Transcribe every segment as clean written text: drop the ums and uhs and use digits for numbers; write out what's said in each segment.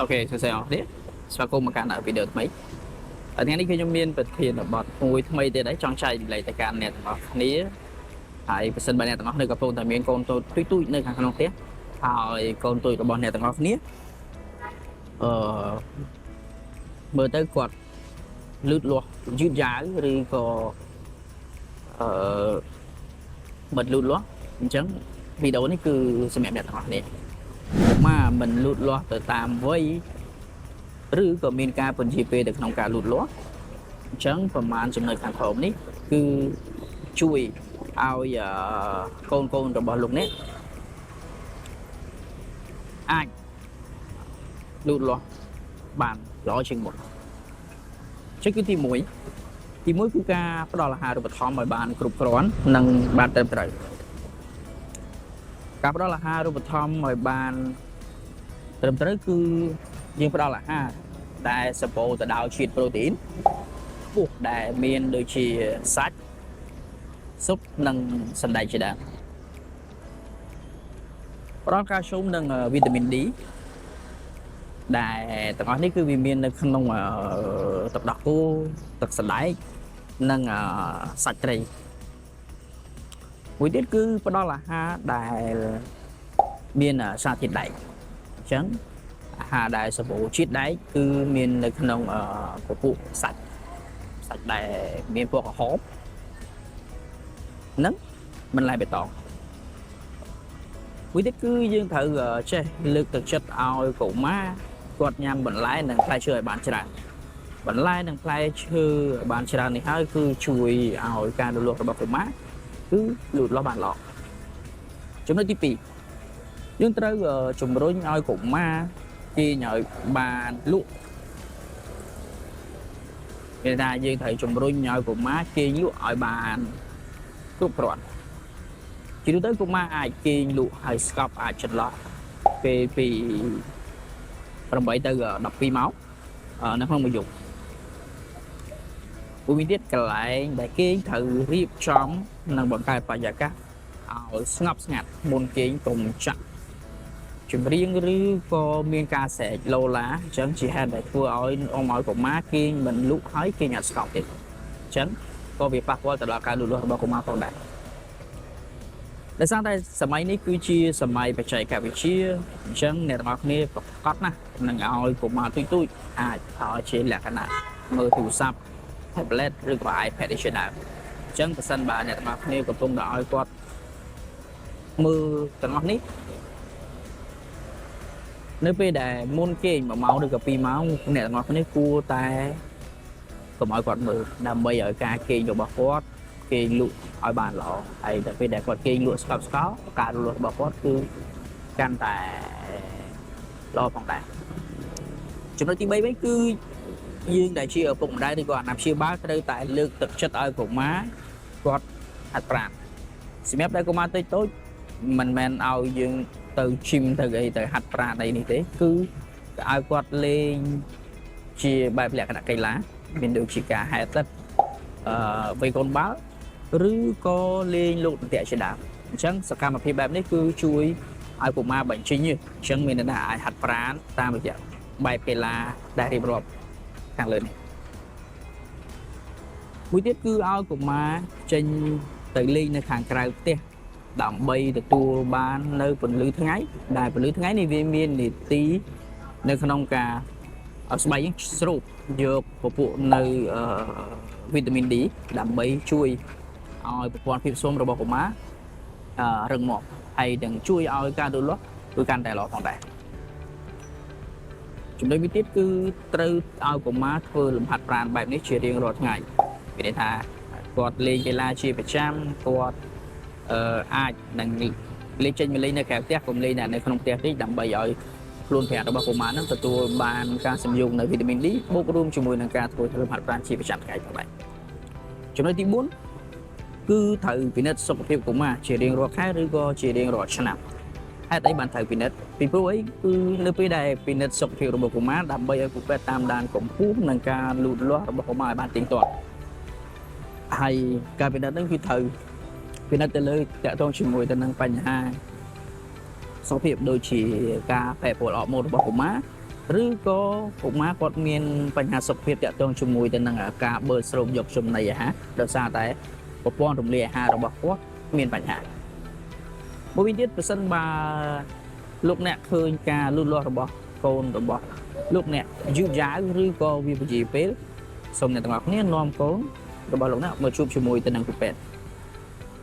OK សួស្តីអ្នកទាំងអស់គ្នាស្វាគមន៍មកកាន់វីដេអូថ្មីហើយថ្ងៃនេះគឺខ្ញុំមានប្រធានបទមួយថ្មីទៀតហើយចង់ចែករំលែកទៅកាន់អ្នកទាំងអស់គ្នាហើយប្រសិនបើអ្នកទាំងអស់គ្នាកំពុងតែមានកូនតូចទូចទូចនៅខាងក្នុងផ្ទះហើយកូនតូចរបស់អ្នកទាំងអស់គ្នាអឺមើលទៅគាត់លូតលាស់យឺតយ៉ាវឬក៏អឺមិនលូតលាស់អញ្ចឹងវីដេអូនេះគឺសម្រាប់អ្នកទាំងអស់គ្នាមកមិនលូតលាស់ទៅតាមវ័យ ឬក៏មានការពន្យាពេលទៅក្នុងការលូតលាស់អញ្ចឹងប្រមាណចំណុចខាងក្រោមនេះគឺជួយឲ្យអឺកូនកូនរបស់លោកអ្នកអាចលូតលាស់បានល្អជាងមុនអញ្ចឹងគឺទី1ទី1គឺការផ្ដល់អាហារូបត្ថម្ភឲ្យបានគ្រប់គ្រាន់និងបានត្រឹមត្រូវការផ្ដល់អាហារូបត្ថម្ភឲ្យបានត្រឹមត្រូវគឺយើងផ្ដល់អាហារដែលសម្បូរទៅដោយជាតិប្រូតេអ៊ីនខ្ពស់ដែលមានដូចជាសាច់ស៊ុបនិងសណ្តែកជាដើមផ្ដល់កាល់ស្យូមនិងវីតាមីន D ដែលទាំងអស់នេះគឺវាមាននៅក្នុងទឹកដោះគោទឹកសណ្តែកនិងសាច់ត្រីមួយទៀតគឺផ្ដល់អាហារដែលមានសារធាតុដែកអញ្ចឹងអាហារដែលសម្បូរជាតិដែកគឺមាននៅក្នុងពពួកសាច់សាច់ដែលមានពណ៌ក្រហមនិងបន្លែបៃតងមួយទៀតគឺយើងត្រូវចេះលើកទឹកចិត្តឲ្យកុមារគាត់ញ៉ាំបន្លែនិងផ្លែឈើឲ្យបានច្រើនបន្លែនិងផ្លែឈើឲ្យបានច្រើននេះហើយគឺជួយឲ្យការលូតលាស់របស់កុមារគឺលូតលាស់បានល្អចំណុចទី2យើងត្រូវជំរុញឲ្យកុមារគេងឲ្យបានលក់គេថាយើងត្រូវជំរុញឲ្យកុមារគេងលក់ឲ្យបានគ្រប់គ្រាន់ជាទូទៅកុមារអាចគេងលក់ហើយស្កប់អាចចន្លោះពេលពី8ទៅ12ម៉ោងនៅក្នុងមួយយប់មួយវិញទៀតកន្លែងដែលគេងត្រូវរៀបចំនិងបង្កើតបរិយាកាសឲ្យស្ងប់ស្ងាត់មុនគេងកុំចាក់ចម្រៀងឬក៏មានការស្រែកឡូឡាអញ្ចឹងជាហេតុដែលធ្វើឲ្យអមឲ្យកុមារគេងមិនលក់ហើយគេងអត់ស្កប់ទៀតអញ្ចឹងក៏វាប៉ះពាល់ទៅដល់ការលូតលាស់របស់កុមារផងដែរដោយសារតែសម័យនេះគឺជាសម័យបច្ចេកវិទ្យាអញ្ចឹងអ្នកទាំងអស់គ្នាប្រកាសណាស់នឹងឲ្យកុមារទូចទូចអាចឲ្យជាលក្ខណៈមើលទូរស័ព្ទ tablet ឬក៏ iPad នេះជាដើមអញ្ចឹងប្រសិនបើអ្នកទាំងអស់គ្នាកំពុងតែឲ្យគាត់មើលទាំងអស់នេះនៅពេលដែលមុនគេង1ម៉ោងឬក៏2ម៉ោងអ្នកទាំងអស់គ្នាគួរតែកុំឲ្យគាត់មើលដើម្បីឲ្យការគេងរបស់គាត់គេងលក់ឲ្យបានល្អហើយតែពេលដែលគាត់គេងលក់ស្កប់ស្កល់ការលក់របស់គាត់គឺកាន់តែល្អផងដែរចំណុចទី3វិញគឺយើងដែលជាឪពុកម្ដាយឬក៏អាណាព្យាបាលត្រូវតែលើកទឹកចិត្តឲ្យកុមារគាត់ហាត់ប្រាណសម្រាប់តែកុមារតូចតូចមិនមែនឲ្យយើងទៅ gym ទៅអីទៅហាត់ប្រាណអីនេះទេគឺឲ្យគាត់លេងជាបែបលក្ខណៈកីឡាមានដូចជាការហែលទឹកវាយកូនបាល់ឬក៏លេងលោកអន្ទាក់ជាដើមអញ្ចឹងសកម្មភាពបែបនេះគឺជួយឲ្យកុមារបញ្ចេញញើសអញ្ចឹងមានន័យថាអាចហាត់ប្រាណតាមរយៈបែបកីឡាដែលរៀបរាប់ខាងលើនេះមួយទៀតគឺឲ្យកុមារចេញទៅលេងនៅខាងក្រៅផ្ទះដើម្បីទទួលបាននៅពន្លឺថ្ងៃដែលពន្លឺថ្ងៃនេះវាមាននីតិនៅក្នុងការឲ្យស្បែកយើងស្រូបយកពពួកនៅវីតាមីន D ដើម្បីជួយឲ្យប្រព័ន្ធភាពស៊ាំរបស់កុមាររឹងមាំហើយនឹងជួយឲ្យការលូតលាស់គឺកាន់តែល្អផងដែរចំណុចមួយទៀតគឺត្រូវឲ្យកុមារធ្វើលំហាត់ប្រាណបែបនេះជារៀងរាល់ថ្ងៃមានន័យថាគាត់លេងកីឡាជាប្រចាំគាត់អាចនឹងលេងចេញមកលេងនៅក្រៅផ្ទះកុំលេងតែនៅក្នុងផ្ទះទេដើម្បីឲ្យខ្លួនប្រាណរបស់កុមារនឹងទទួលបានការសំយោគនៅវីតាមីន D បូករួមជាមួយនឹងការធ្វើលំហាត់ប្រាណជាប្រចាំថ្ងៃផងដែរចំណុចទី4គឺត្រូវពិនិត្យសុខភាពកុមារជារៀងរាល់ខែឬក៏ជារៀងរាល់ឆ្នាំហេតុអីបានត្រូវពិនិត្យពីព្រោះអីគឺនៅពេលដែលពិនិត្យសុខភាពរបស់កុមារដើម្បីឲ្យគ្រូពេទ្យតាមដានកម្ពស់និងការលូតលាស់របស់កុមារឲ្យបានទៀងទាត់ហើយការពិនិត្យហ្នឹងគឺត្រូវពិនិត្យទៅលើតាក់ទងជាមួយទៅនឹងបញ្ហាសុខភាពដូចជាការប្រែប្រួលអរម៉ូនរបស់កុមារ ឬក៏កុមារគាត់មានបញ្ហាសុខភាពទាក់ទងជាមួយទៅនឹងការបឺតស្រូបយកចំណីអាហារដោយសារតែប្រព័ន្ធរំលាយអាហាររបស់គាត់មានបញ្ហាមួយវិញទៀតប្រសិនបើលោកអ្នកឃើញការលូតលាស់របស់កូនរបស់លោកអ្នកយឺតយ៉ាវឬក៏វាពជាពេលសូមអ្នកទាំងអស់គ្នានាំកូនរបស់លោកអ្នកមកជួបជាមួយទៅនឹងគ្រូពេទ្យ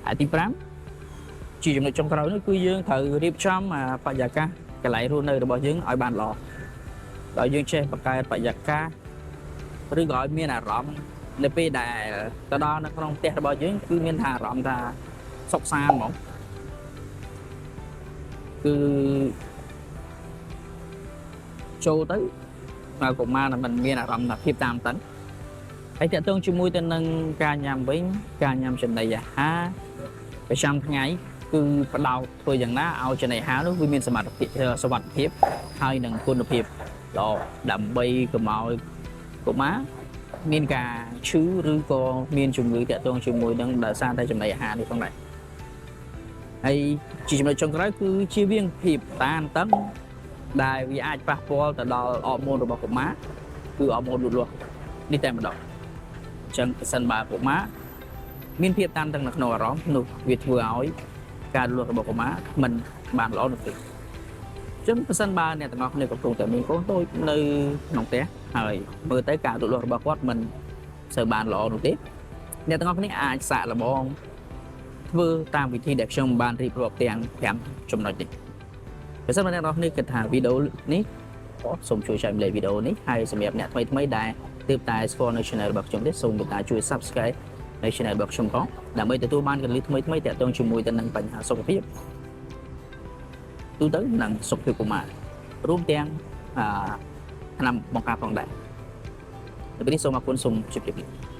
ហើយទី5ជាចំណុចចុងក្រោយនោះគឺយើងត្រូវរៀបចំបរិយាកាសកន្លែងរស់នៅរបស់យើងឲ្យបានល្អដោយយើងចេះបង្កើតបរិយាកាសឬក៏ឲ្យមានអារម្មណ៍នៅពេលដែលទៅដល់នៅក្នុងផ្ទះរបស់យើងគឺមានថាអារម្មណ៍ថាសុខសាន្តហ្មងគឺចូលទៅបើកុមារមិនមានអារម្មណ៍ថាភាពតាមតឹងហើយទាក់ទងជាមួយទៅនឹងការញ៉ាំវិញការញ៉ាំចំណីអាហារប្រចាំថ្ងៃគឺផ្ដោតធ្វើយ៉ាងណាឲ្យចំណីអាហារនោះវាមានសមត្ថភាពសុវត្ថិភាពហើយនឹងគុណភាពល្អដើម្បីកុំឲ្យកុមារមានការឈឺឬក៏មានជំងឺទាក់ទងជាមួយនឹងដោយសារតែចំណីអាហារនេះផងដែរហើយជាចំណុចចុងក្រោយគឺជៀសវាងភាពតានតឹងដែលវាអាចប៉ះពាល់ទៅដល់អរម៉ូនរបស់កុមារគឺអរម៉ូនលូតលាស់នេះតែម្ដងអញ្ចឹងប្រសិនបើកុមារមានភាពតានតឹងនៅក្នុងអារម្មណ៍នោះវាធ្វើឲ្យការលូតលាស់របស់កុមារមិនបានល្អនោះទេអញ្ចឹងប្រសិនបើអ្នកទាំងអស់គ្នាកំពុងតែមានកូនតូចនៅក្នុងផ្ទះហើយមើលទៅការលូតលាស់របស់គាត់មិនសូវបានល្អនោះទេអ្នកទាំងអស់គ្នាអាចសាកល្បងធ្វើតាមវិធីដែលខ្ញុំបានរៀបរាប់ទាំង5ចំណុចនេះបើសិនបើអ្នកទាំងអស់គ្នាគិតថាវីដេអូនេះសូមជួយចែករំលែកវីដេអូនេះហើយសម្រាប់អ្នកថ្មីៗដែលទើបតែស្គាល់នៅ channel របស់ខ្ញុំទេសូមមេត្តាជួយ Subscribe នៅ channel របស់ខ្ញុំផងដើម្បីទទួលបានគន្លឹះថ្មីៗទាក់ទងជាមួយទៅនឹងបញ្ហាសុខភាពទូទៅនិងសុខភាពកុមាររួមទាំងអឺថ្នាំបង្ការផងដែរនៅពេលនេះសូមអរគុណសូមជម្រាបលា។